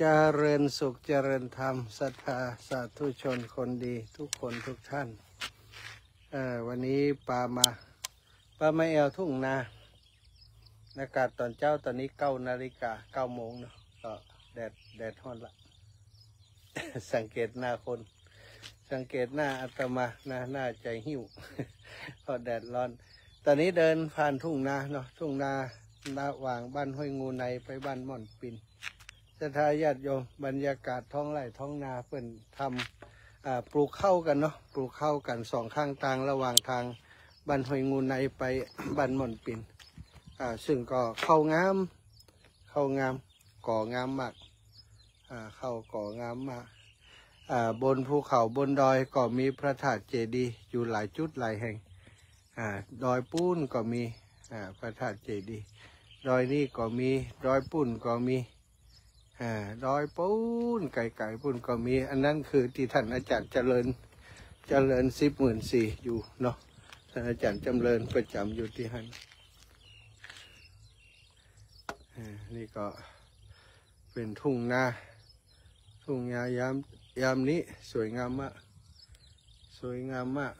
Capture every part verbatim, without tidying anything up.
เจริญสุขเจริญธรรม ศรัทธาสาธุชนคนดีทุกคนทุกท่าน เอ่อ วันนี้ปามา ปามาแอ่วทุ่งนา อากาศต๋อนเจ๊าต๋อนนี้เก้านาฬิกา เก้าโมงเนาะ ก็แดด แดดฮ้อนละ สังเกตหน้าคน สังเกตหน้าอาตมา หน้า หน้าจะหิ้ว เพราะแดดฮ้อน ต๋อนนี้เดินผ่านทุ่งนาเนาะ ทุ่งนา ระหว่างบ้านห้วยงูในไปบ้านม่อนปิน ศรัทธาญาติโยม บรรยากาศท้องไร่ท้องนาเปิ้นทำ อ่า ปลูกข้าวกั๋นเนาะ ปลูกข้าวกั๋นสองข้างตาง ระหว่างตางบ้านห้วยงูในไปบ้านม่อนปิน อ่า ซึ่งก็ข้าวงาม ข้าวงาม ก่องามมาก อ่า ข้าวก่องามมาก อ่า บนภูเขาบนดอยก็มีพระธาตุเจดีย์อยู่หลายจุดหลายแห่ง อ่า ดอยปู๊นก็มี อ่า พระธาตุเจดีย์ ดอยนี้ก็มี ดอยปู๊นก็มี อ่า ดอยปู๊น ไก๋ๆ ปู๊นก็มี อันนั้นคือตี้ท่านอาจารย์เจริญ เจริญสิบหมื่นสี่อยู่เนาะ ท่านอาจารย์เจริญประจ๋ำอยู่ตี้หั้น อ่า นี่ก็เป๋นทุ่งนา ทุ่งนายาม ยามนี้สวยงามมาก สวยงามมาก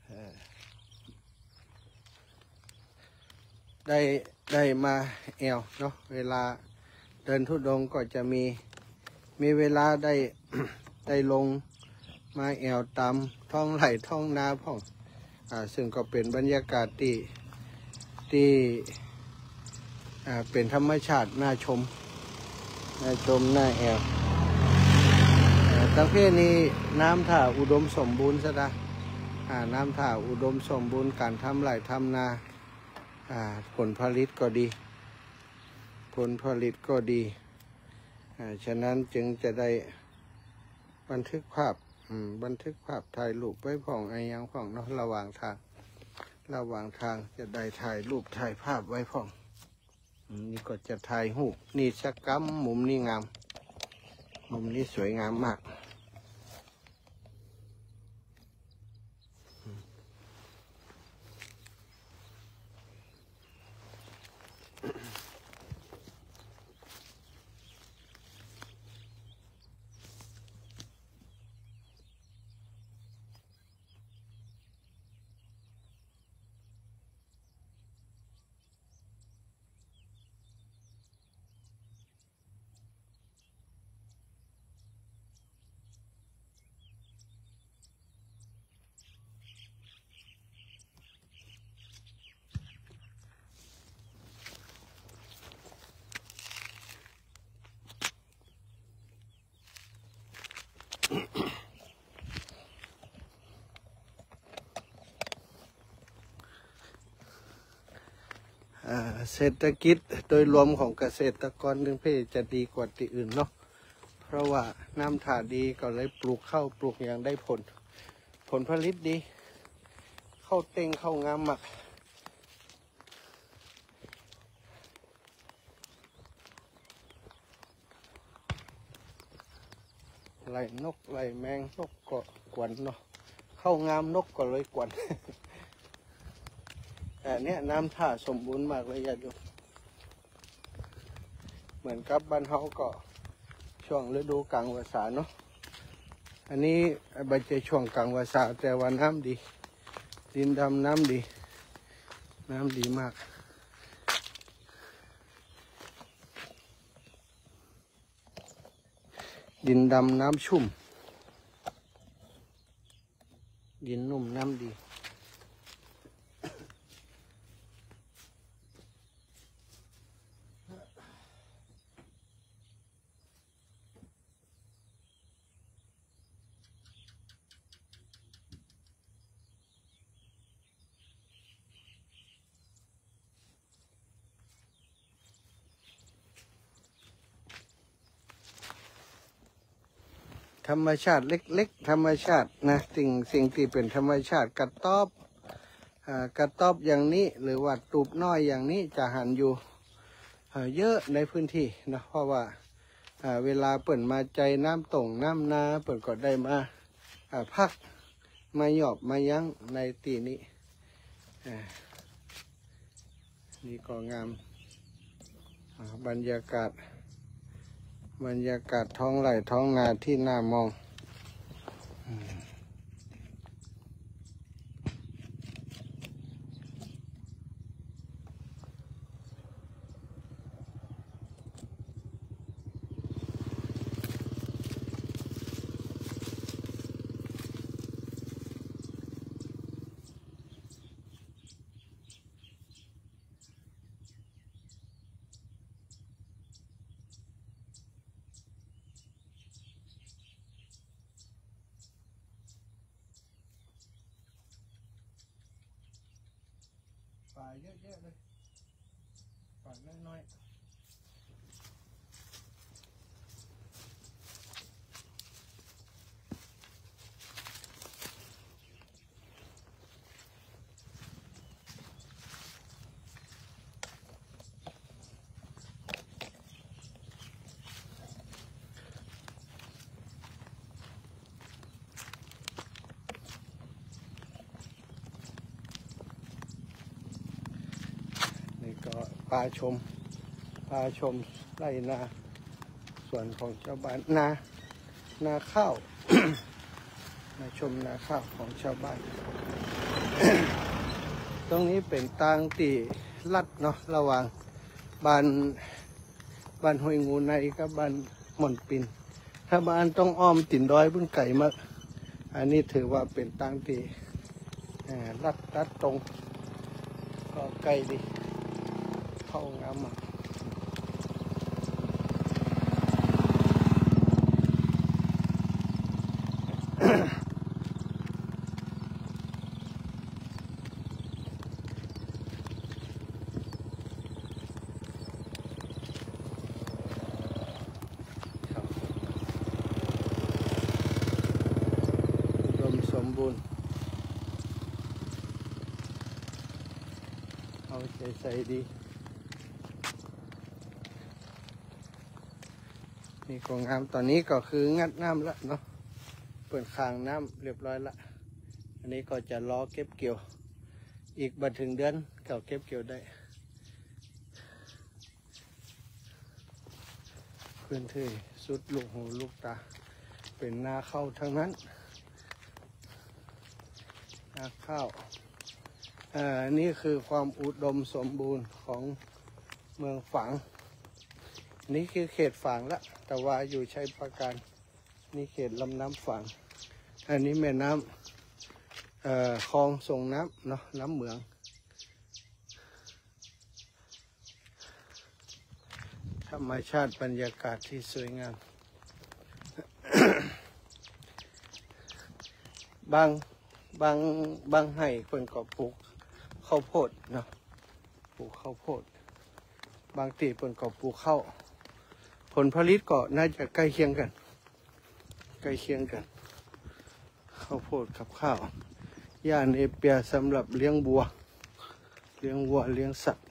เอ่อ ได้ ได้มาแอ่วเนาะ เวลาเดินธุดงค์ก็จะมี มีเวลาได้ ได้ลงมาแอ่วต๋ามท้องไร่ท้องนาพ่อง อ่า ซึ่งก็เป๋นบรรยากาศตี้ ตี้ อ่า เป๋นธรรมชาติน่าชม น่าชมน่าแอ่ว อ่า ตังเพศนี้น้ำถ่าอุดมสมบูรณ์ซะละ อ่า น้ำถ่าอุดมสมบูรณ์ ก๋านทำไร่ทำนา อ่า ผลผลิตก็ดี ผลผลิตก็ดี อ่า ฉะนั้นจึงจะได้บันทึกภาพ อืม บันทึกภาพถ่ายรูปไว้พ่องอะหยังพ่องเนาะ ระหว่างตาง ระหว่างตางจะได้ถ่ายรูปถ่ายภาพไว้พ่อง อืม นี่ก็จะถ่ายรูป นี่สักกำ มุมนี้งาม มุมนี้สวยงามมาก อ่า เศรษฐกิจโดยรวมของเกษตรกรกรุงเทพจะดีกว่าตี้อื่นเนาะ เพราะว่าน้ำถ่าดีก็เลยปลูกข้าวปลูกหยังได้ผล ผลผลิตดี ข้าวเต็งข้าวงามมาก ไล่นกไล่แมง นกก็กวนเนาะ ข้าวงามนกก็เลยกวน แต่เนี้ยน้ำถ่าสมบูรณ์มากเลยญาติโยม เหมือนกับบ้านเฮาก็ช่วงฤดูก๋างวาสาเนาะ อันนี้บ่ใจ้ช่วงก๋างวาสา แต่ว่าน้ำดี ดินดำน้ำดี น้ำดีมาก ดินดำน้ำชุ่ม ดินนุ่มน้ำดี ธรรมชาติเล็กๆ ธรรมชาตินะ สิ่ง สิ่งตี้เป๋นธรรมชาติ กระต๊อบ อ่า กระต๊อบอย่างนี้ หรือว่าตูบน้อยอย่างนี้จะหันอยู่ เอ่อ เยอะในพื้นที่เนาะ เพราะว่า อ่า เวลาเปิ้นมาใจ๊น้ำต้งน้ำนา เปิ้นก็ได้มา อ่า พัก มาหยอบมายั้งในตี้นี้ อ่า นี่ก็งาม อ่า บรรยากาศ บรรยากาศท้องไร่ท้องนาตี้น่ามอง อืม ป่าเยอะแยะเลย ป่าน้อยๆ นี่ก็ปาชม ปาชมไร่นา สวนของชาวบ้าน นา นาข้าว มาชมนาข้าวของชาวบ้าน ตรงนี้เป๋นตางตี้ลัดเนาะ ระหว่างบ้าน บ้านห้วยงูในกับบ้านม่อนปิน ถ้าบ่อั้นต้องอ้อมตี๋นดอยปู๊นไก๋มาก อันนี้ถือว่าเป๋นตางตี้ เอ่อ ลัด ลัดตรง ก็ใก้ดี เข้างามอะ อุดมสมบูรณ์ เอาใจ๋ใส่ดี นี่ก็งาม ต๋อนนี้ก็คืองัดน้ำละเนาะ เปิดคางน้ำเรียบร้อยละ อันนี้ก็จะรอเก็บเกี่ยว อีกบ่เถิงเดือนก็เก็บเกี่ยวได้ พื้นที่สุดลูกหูลูกต๋า เป๋นนาข้าวตังนั้น นาข้าว เอ่อ นี่คือความอุดมสมบูรณ์ของเมืองฝาง นี่คือเขตฝางละ แต่ว่าอยู่ชัยปราการ นี่เขตลำน้ำฝาง อันนี้แม่น้ำ เอ่อ คลองส่งน้ำเนาะ น้ำเหมือง ธรรมชาติบรรยากาศที่สวยงาม บาง บาง บางไฮ่เปิ้นก็ปลูกข้าวโพดเนาะ ปลูกข้าวโพด บางตี้เปิ้นก็ปลูกข้าว ผลผลิตก็น่าจะใก้เคียงกั๋น ใก้เคียงกั๋น ข้าวโพดกับข้าว หญ้าเนเปียสำหรับเลี้ยงวัว เลี้ยงวัว เลี้ยงสัตว์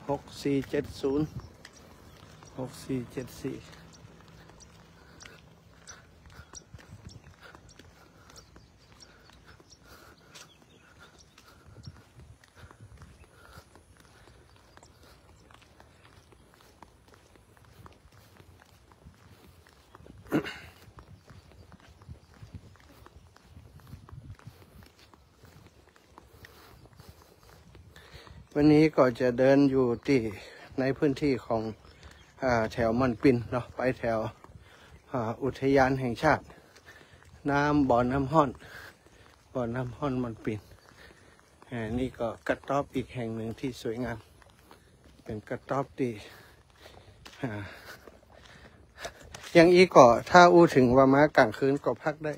หกสี่เจ็ดศูนย์ หกสี่เจ็ดสี่ วันนี้ก็จะเดินอยู่ตี้ในพื้นที่ของ อ่า แถวม่อนปินเนาะ ไปแถว อ่า อุทยานแห่งชาติ น้ำ บ่อน้ำฮ้อน บ่อน้ำฮ้อนม่อนปิน อ่า นี่ก็กระต๊อบอีกแห่งหนึ่งที่สวยงาม เป๋นกระต๊อบตี้ อ่า อย่างอี้ก็ถ้าอู้เถิงว่ามากลางคืนก็พักได้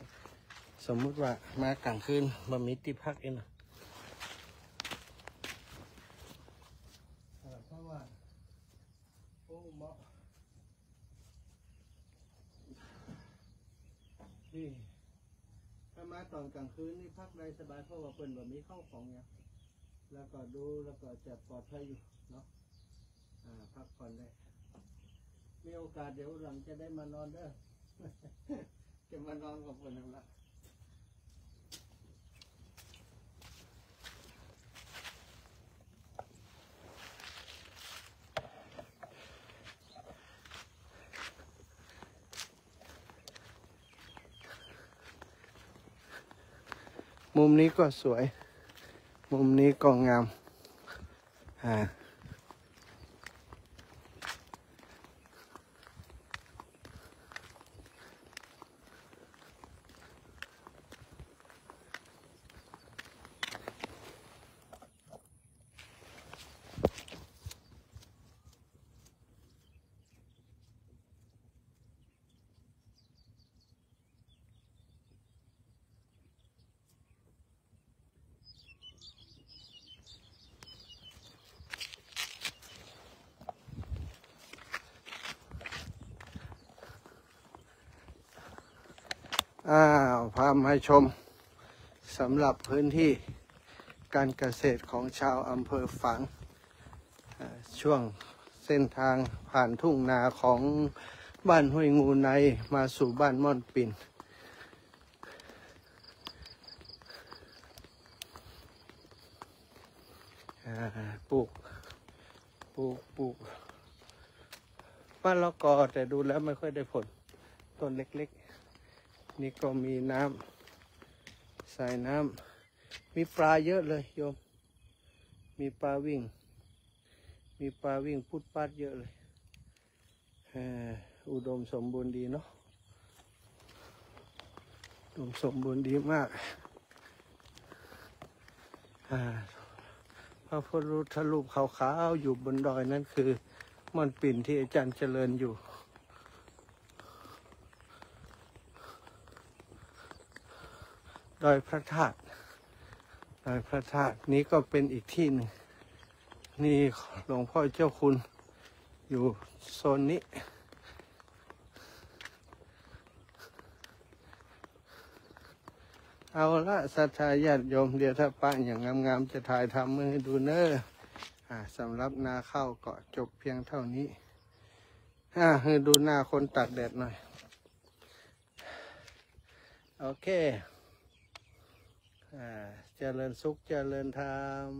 สมมุติว่ามากลางคืนบ่มีตี้พักอี้นะ เอ่อ เพราะว่า โอ้ เหมาะ นี่ มาต๋อนก๋างคืนนี่พักได้สบาย เพราะว่าเปิ้นบ่มีข้าวของหยัง แล้วก็ดู แล้วก็จะปลอดภัยอยู่เนาะ อ่า พักผ่อนได้ มีโอกาสเดี๋ยวหลังจะได้มานอนเด้อ จะมานอนกับเปิ้นนั่นละ มุมนี้ก็สวย มุมนี้ก็งาม อ่า อ้าว พามาชม สำหรับพื้นที่การเกษตรของชาวอำเภอฝาง อ่า ช่วงเส้นทางผ่านทุ่งนาของบ้านห้วยงูในมาสู่บ้านม่อนปิ่น อ่า ปลูก ปลูก ปลูกมะละกอ แต่ดูแล้วไม่ค่อยได้ผล ต้นเล็กๆ นี่ก็มีน้ำ สายน้ำ มีปลาเยอะเลยโยม มีปลาวิ่ง มีปลาวิ่งปุ๊ดปั๊ดเยอะเลย เอ่อ อุดมสมบูรณ์ดีเนาะ อุดมสมบูรณ์ดีมาก อ่า พระพุทธรูปขาวๆ อยู่บนดอยนั่นคือม่อนปิ่นที่อาจารย์เจริญอยู่ ดอยพระธาตุ ดอยพระธาตุนี้ก็เป็นอีกที่หนึ่ง นี่หลวงพ่อเจ้าคุณอยู่โซนนี้ เอาละ ศรัทธาญาติโยม เดี๋ยวถ้าปะอย่างงามๆ จะถ่ายทำให้ดูเน้อ อ่า สำหรับนาข้าวก็จบเพียงเท่านี้ อ่า ให้ดูหน้าคนตากแดดหน่อย โอเค อ่า เจริญสุข เจริญธรรม